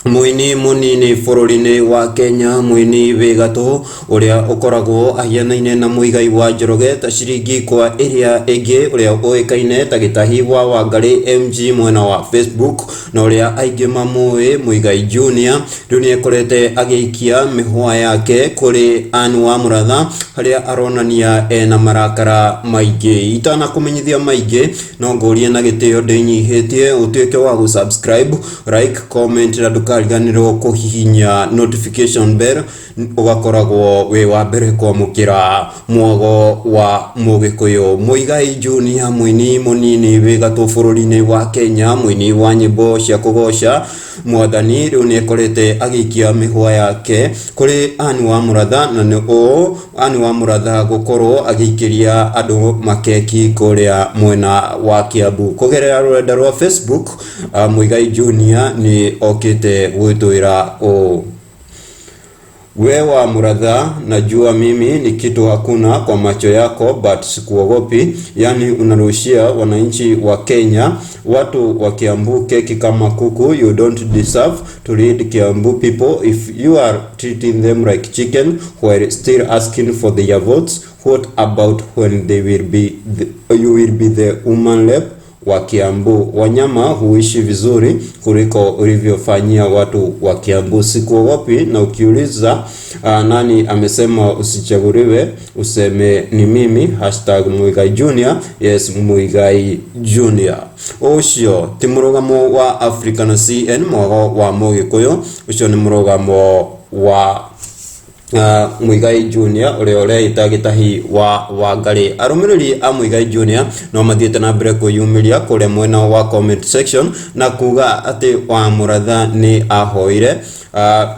Mũini mũnini bũrũri-inĩ wa Kenya, mũini wĩ gatũ ũrĩa ũkoragwo ahianaine na Muigai wa Njoroge ta ciringi kwa ĩrĩa ĩngĩ, ũrĩa ũĩkaine ta Gĩtahi wa Wangarĩ MG mwena wa Facebook, na ũrĩa aingĩ mamũĩ Muigai Junior, rĩu nĩ ekorete agĩikia mĩhũa yake kũrĩ Anne wa Mũratha, harĩa aronania ena marakara maingĩ. Itanakũmenyithia maingĩ, no ngũrie na gĩtĩo ndĩnyihĩtie ũtuĩke wa gũ subscribe, like, comment na ndũkariganĩrwo kũhihinya notification bell ũgakoragwo wĩ wa mbere kwamũkĩra mwago wa Mũgĩkũyũ. Muigai Junior, mũini mũnini wĩ gatũ bũrũri-inĩ wa Kenya, mũini wa nyĩmbo cia kũgoca Mwathani, rĩu nĩ ekorete agĩikia mĩhũa yake kũrĩ Anne wa Mũratha, na nĩ ũũ Anne wa Mũratha gũkorwo agĩikĩria andũ makeki kũrĩa mwena wa Kiambu. Kũgerera rũrenda rwa Facebook, Muigai Junior nĩ okĩte gwĩtwĩra ũũ: We wa Mũratha, najua mimi ni kitu hakuna kwa macho yako but sikuogopi. Yani unarushia wananchi wa Kenya, watu wa Kiambu keki kama kuku. You don't deserve to lead Kiambu people if you are treating them like chicken while still asking for their votes. What about when they will be the, you will be the woman rep wa Kiambu? Wanyama huishi vizuri kuliko ulivyofanyia watu wa Kiambu. Sikuogopi, na ukiuliza nani amesema usichaguliwe, useme ni mimi. #MuigaiJunior. Yes, Muigai Junior. Ũcio ti mũrũgamo wa Africa na CN mwago wa Mũgĩkũyũ, ũcio nĩ mũrũgamo wa Muigai Junior ũrĩa ũreĩta Gĩtahi wa Wangarĩ. Arũmĩrĩri a Muigai Junior no mathiĩte na mbere kwĩyumĩria kũrĩa mwena wa comment section na kuga atĩ wa Mũratha nĩ ahoire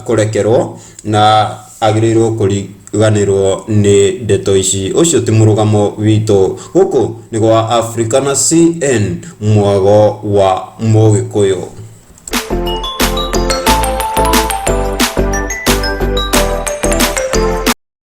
kũrekerwo na agĩrĩirwo kũriganĩrwo nĩ ndeto ici. Ũcio ti mũrũgamo witũ, gũkũ nĩ gwa Africa na CN mwago wa Mũgĩkũyũ.